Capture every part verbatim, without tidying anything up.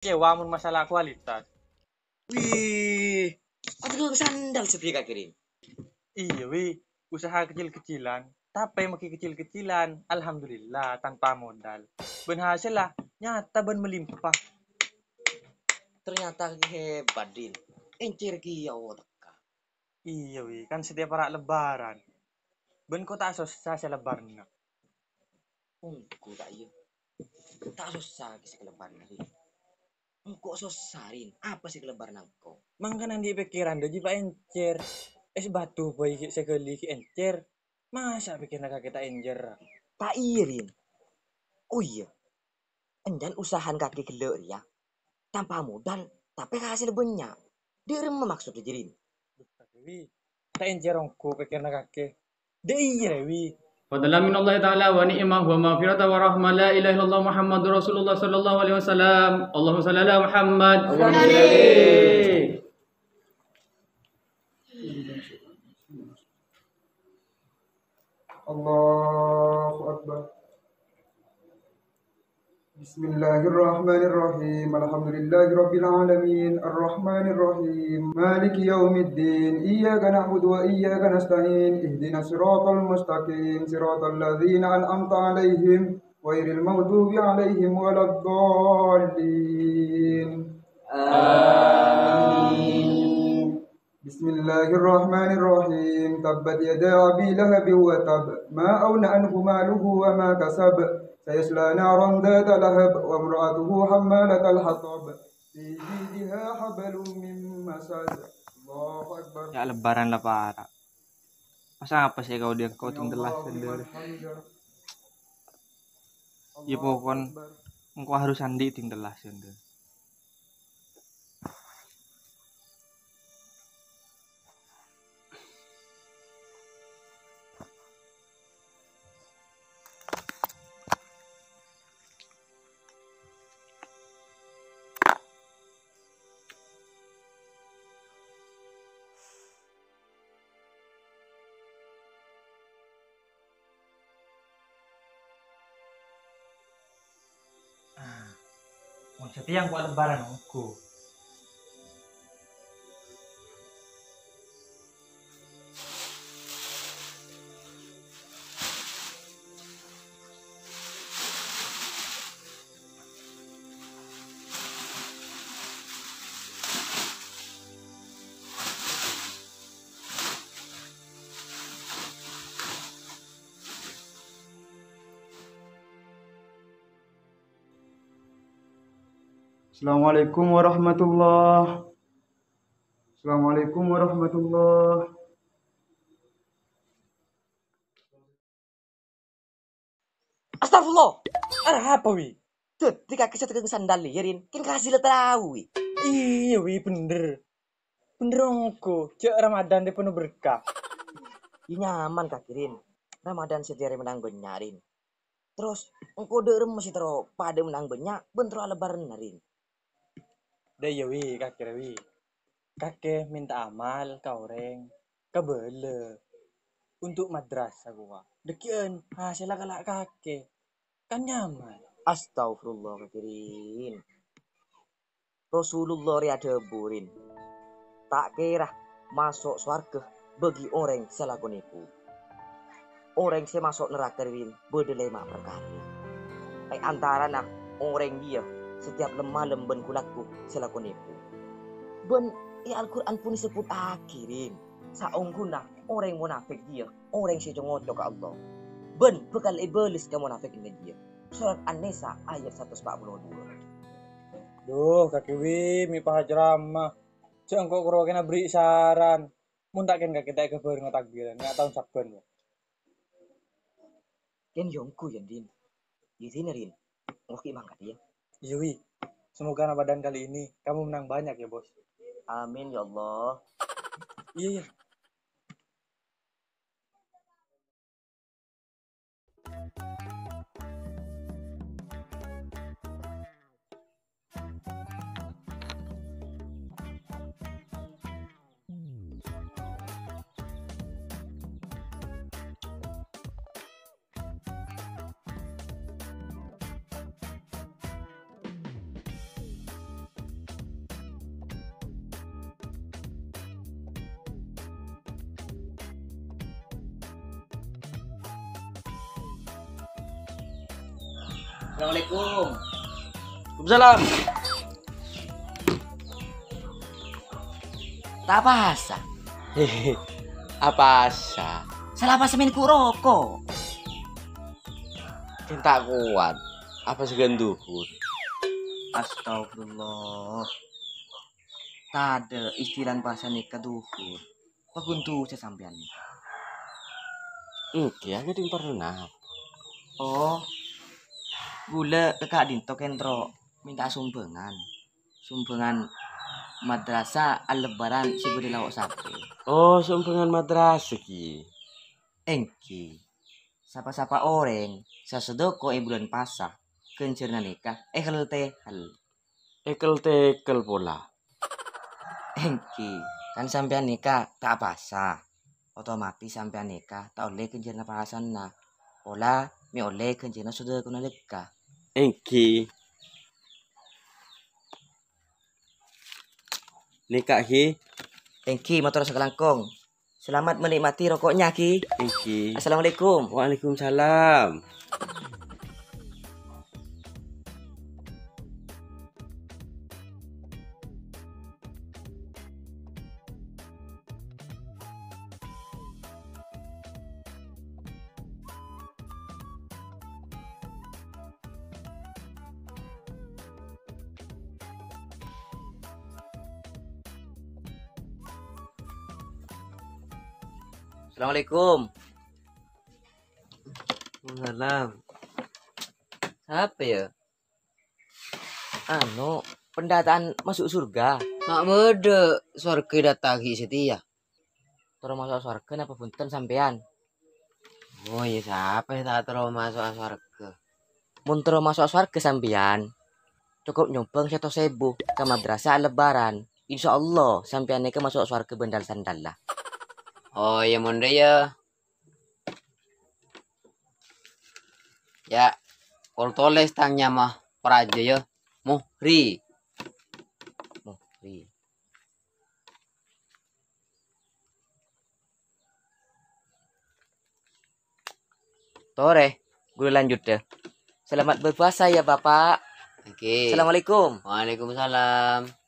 kecewa mon masalah kualitas. Wih, atèghâ sandal sè bi' kakè, Rin. Iyâ, wi. Usaha kecil-kecilan, tapè maghi kecil-kecilan, alhamdulillah, tanpa modal. Bân hasèlla nyata bân melimpah. Ternyata hebat, Din. Èncèr kèya otekka. Iyâ, wi, kan setiap ara' lebaran. Bân ko' ta' sossa sè lebaranna. Ongghu ta' iyâ? Ta' sossa kè sè kalebaran, Rin. Engko' sossa, Rin. Apa sè kalebaran engko'? Mangkana andi' pèkkèran dhâji pa' èncèr. Ès batu bhâi ghi' sè ghâli ghi' èncèr. Masa' pèkkèranna kakè ta' èncèr? Ta' iyâ, Rin. Oh iyâ. Enjâ' usahana kakè ghellâ' rèya tanpa modal, tapè hasil bânnya'. Dâ' remma maksodda jârèya? Wi, ta' èncèr ongghu pèkkèranna kakè. Dâ' iyâ, Wi. Fadlan minallahi ta'ala wa ni'mah wa maghfiratan wa rahmah. La ilaha illallah Muhammadur Rasulullah sallallahu alaihi wasallam. Allahumma shalli ala Muhammad. Allahumma shalli. Allahu Akbar. بسم الله الرحمن الرحيم. الحمد لله رب العالمين. الرحمن الرحيم. مالك يوم الدين. إياك نعبد وإياك نستعين. اهدنا الصراط المستقيم. صراط الذين أنعمت عليهم غير المغضوب عليهم ولا الضالين. آمين. بسم الله الرحمن الرحيم. تبت يدا أبي لهب وتب. ما أغنى عنه ماله وما كسب. سيصلى نارا ذات لهب وامرأته حمالة الحطب. في جيدها حبل من مسد. الله أكبر. Ya' lebaran la para'. Pas apa sè kau dia kau tinggal lah sendiri. Iya pokon engko' harus andi' tinggal lah sendiri. Ah, mon satèya engko' lebaran ongghu. Assalamualaikum warahmatullah. Assalamualaikum warahmatullah. Astagfirullah. Arapa, Wi? Dhâddhi kakè sè tèkeng sandal, yâ, Rin? Kèng kasila tau, Wi. Iyâ, Wi, bhender. Bhender ongghu, jhâ' Ramadan rè penuh berkah. Iyâ, nyaman kakè, Rin. Ramadan sè terro mennang bânnya', Rin. Terros, engko' dâ' remma sè terro padâ mennang bânnya' bân terro alebaranna, Rin? Dâ' iyâ, Wi, kakè rè, Wi. Kakè mènta amal ka orèng, kabâlâ. Untuk madrasah kowa. Dhâggi'ân, hasèlla kala' kakè. Kan nyaman. Astagfirullah, kakè, Rin. Rasulullah rè adhâbu, Rin, "Ta' kèra maso' sowarghâ bagi orèng sè la-, ko nèpo." Orèng sè maso' naraka, Rin, bâdâ lèma' parkara. È antarana orèng jiyâ sè tiyap lem-malem bân gu-lagghu sè la-, ko nèpo. Bân è Al-Qur'an pon èsebbhuttaghi, Rin, saongghuna orèng monafèk jiyâ orèng sè co-ngoco ka Allah, bân bhâkal èbâles kamonafèkannè jiyâ. Sorat An-Nisa ayat satos pa' polo duwâ'. Dhu, kakè Wi, mè' pas ceramah. Jhâ' engko' karo kèna bherri' saran. Mon ta' kèn kakè ta' èghâbây ngotak bilan, nya' taon sabbhân, Wi. Kèn yâ ongghu, yâ, Din. Iyâ, Din, Rin. Engko' ghi' mangkat, yâ. Iyâ, Wi. Semoga Ramadan kali ini kamu menang banyak ya, Bos. Amin, ya Allah. Iyâ, iyâ. Assalamualaikum. Waalaikumsalam. Ta' apasa? Apasa? Sala apasa mèn ghu' roko'? Kèng ta' kowat. Apasa ghân dhuhur? Astagfirullah. Tadâ' istilah apasa nèka dhuhur. Paghun dhusa sampèyan. Èngghi, ghâdhing parlo napa? Oh, ghulâ ka ka'dinto kèng terro mènta sombhângan. Sombhângan madrasah al-Lebaran sè bâdâ lao' sapè. Oh, sombhângan madrasah, ghi. Èngghi. Sapa-sapa orèng sè sodako è bulân pasa, ghânjhârânna nèka èhel-tehel. Èkel-tekel pola. Èngghi, kan sampèyan nèka ta' apasa. Otomatis sampèyan nèka ta' ollè ghânjhârânna pasana. Pola mè' ollè ghânjhârânna sodakona lekka. Èngghi. Nèka, ghi. Èngghi, mator sakalangkong. Selamat menikmati rokoknya, ghi. Èngghi. Assalamualaikum. Waalaikumsalam. Assalamualaikum. Waalaikumsalam. Sapa, ya? Anu, pendataan masuk surga. Ma' bâdâ sowarga èdâtangaghi satèya. Terro maso' sowarga napa bhunten sampèyan? Oh, iyâ, sapa sè ta' terro maso' sowarga? Mon terro maso' sowarga sampèyan, cokop nyombhâng sètos èbu ka madrasah al-Lebaran. Insyaallah, sampèyan nèka maso' sowarga bân dal-sandalla. Oh, iyâ, mon rèya, ya. Ya, kol tolès tang nyama parajâ, ya. Muhri. Muhri. Torè, ghulâ lanjut, ya. Selamat berpuasa, ya, Bapak. Oke. Assalamualaikum. Waalaikumsalam.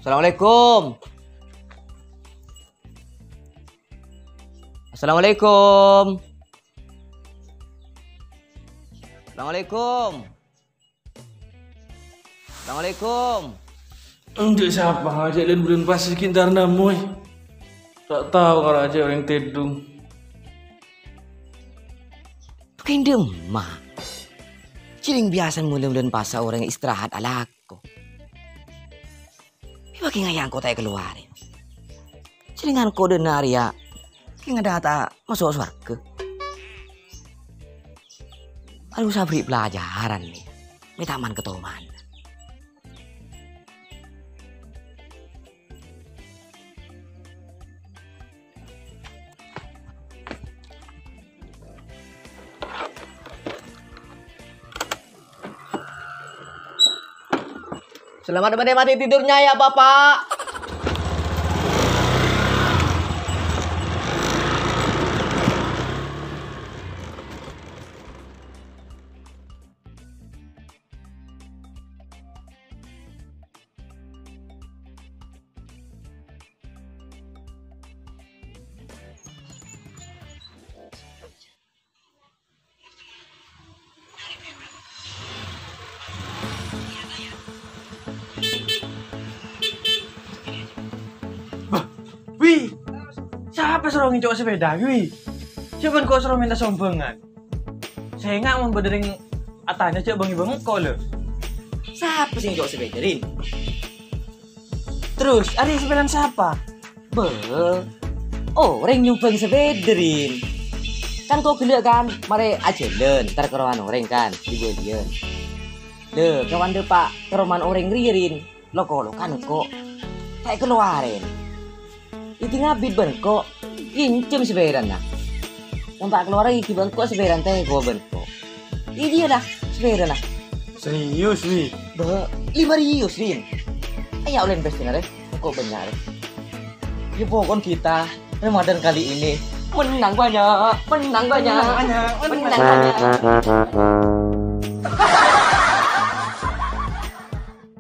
Assalamualaikum. Assalamualaikum. Assalamualaikum. Assalamualaikum. Enjâ' sapa ngajhâk lân-bulân pas ghi' entar namoy. Ta' tao karo ajhâk orèng tèdung. Kèng dimma? Jhâ' rèng biyasana bulân-bulân pasa orèng istirahat alako. Mè' bâgi ngajhâk engko' ta' èkalowarè. Jhâ' rèng engko' dâ' enna' rèya kèng adâ' ta' maso' sowarga. Aduh, sabri pelajaran nè. Mè' ta' man katoman. Selamat menikmati tidurnya ya, Bapak. Bâh, Wi, sapa soro ngènco' sapèda, Wi? Sapa engko' soro mènta sombhângan? Sènga' mon bâdâ rèng atanya jhâ' bâng-èbâng engko', lho. Sapa sè ngènco' sapèda, Rin? Terros, arèya sapèdana sapa? Bâh, orèng nyombhâng sapèda, Rin. Kan engko' ghellâ' kan, marè ajhâlân, entar karowan orèng kan, dibâliyân. Lè, kawan dâpa' karoman orèng rèya, Rin. Lo-kolokan engko'. Ta' èkalowarè. Èdingngabit bân engko'. Ènjhâm sapèdana. Mon ta' èkalowarè èghi bân engko' sapèdana tèko bân engko'. Èdiyâ la sapèdana. Serius, Wi? Bâ, lèma rèyus, Din. Ayo, olèn pèssèna, rè. Engko' bânnya', rè. Ya, pokon kita Ramadan kali ini menang banyak, menang banyak, menang banyak.